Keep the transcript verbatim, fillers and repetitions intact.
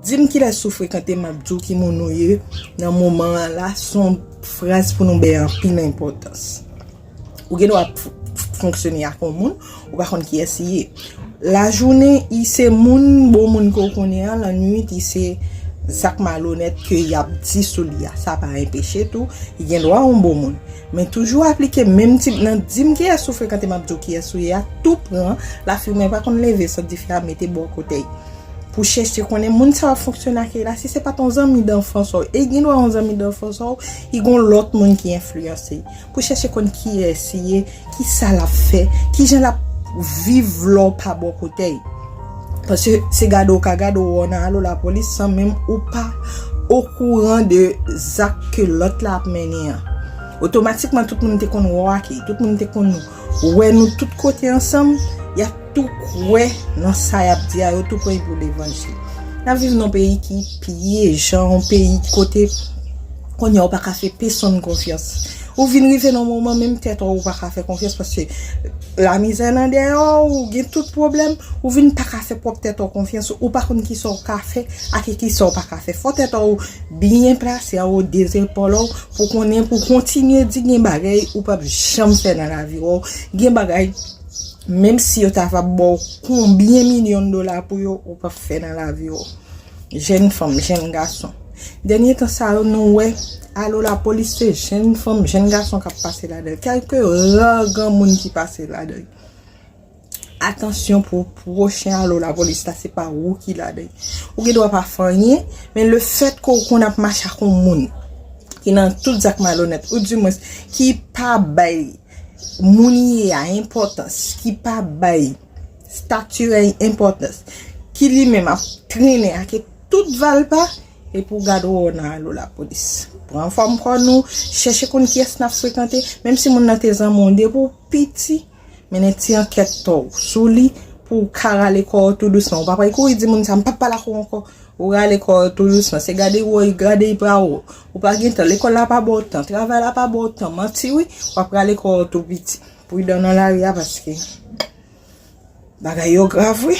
Di m kilès ou frekante, m ap di w ki moun ou ye nan moman an la, se yon fraz pou nou bay anpil enpòtans. Ou gen dwa ap f- f- fonksyone ak yon moun, ou pa konn kiyès li ye. Lajounen, li se moun, bon moun ke w konnen an, lannwit, li se zak malonèt ke y ap di sou li a. Sa pa enpeche tou, li gen dwa yon bon moun. Men toujou aplike menm tip nan di m kiyès ou frekante, m ap di w kiyès ou ye a, tou pran, lafime pa konn leve san dife a mete bò kote l. Pou chèche konnen moun sa w ap fonksyone ak li la, si se pa t yon zanmi danfans ou, e gen dwa yon zanmi danfans ou, li gen yon lòt moun ki enfliyanse l. Pou chèche konn kiyès li ye, ki sa l ap fè, ki jan l ap viv lè w pa bò kote l. Paske se gade w ka gade w wè w nan alo lapolis san menm ou pa okouran de zak ke lòt la ap mennen an. Otomatikman, tout moun te konn wè w ak li, tout moun te konn wè nou tout kote ansanm, y ap tou kwè nan sa y ap di a, yo tou pran l pou levanjil. N ap viv nan yon peyi ki pyejan, yon peyi kote kounye a ou pa ka fè pesonn konfyans. Ou vin rive nan moman, menm tèt ou, ou pa ka fè konfyans paske lamizè nan dèyè w, ou gen tout pwoblèm, ou vin pa ka fè pwòp tèt ou konfyans, ou pa konn kisa w ka fè ak kisa w pa ka fè. Fò tèt ou byen plase anwo de zepòl ou pou konnen, pou kontinye di gen bagay ou p ap janm fè nan lavi w. Gen bagay, menm si yo ta va ba w konbyen milyon dola pou yo, ou p ap fè nan lavi w. Jèn fanm, jèn gason. Dènye tan sa yo, nou wè alo lapolis se jèn fanm, jèn gason k ap pase ladan l. Kèlke ra granmoun ki pase ladan l. Atansyon pou pwochen alo lapolis la, se pa ou ki ladan l. Ou gen dwa pa fè anyen, men lefètke ou konn ap mache ak yon moun ki nan tout zak malonèt, oudimwens ki pa bay moun li ye a enpòtans, ki pa bay stati a enpòtans, ki li menm ap trennen ak tout valpa, epi w gade w nan alo lapolis. Pran fòm kò nou, chèche konn kiyès n ap frekante, menm si moun nan te zanmi w depi w piti, mennen ti ankèt pa w sou li pou w ka rale kò w tou dousman. Ou pa pral kouri di moun sa, "M p ap pale ak ou ankò." Ou rale kò w tou dousman. Se gade w, gade y pa w. Ou pa gen tan. Lekòl la pa ba w tan. Travay la pa ba w tan. Manti wi. W ap rale kò w tou piti. Pridan nan lari a paske bagay yo grav wi.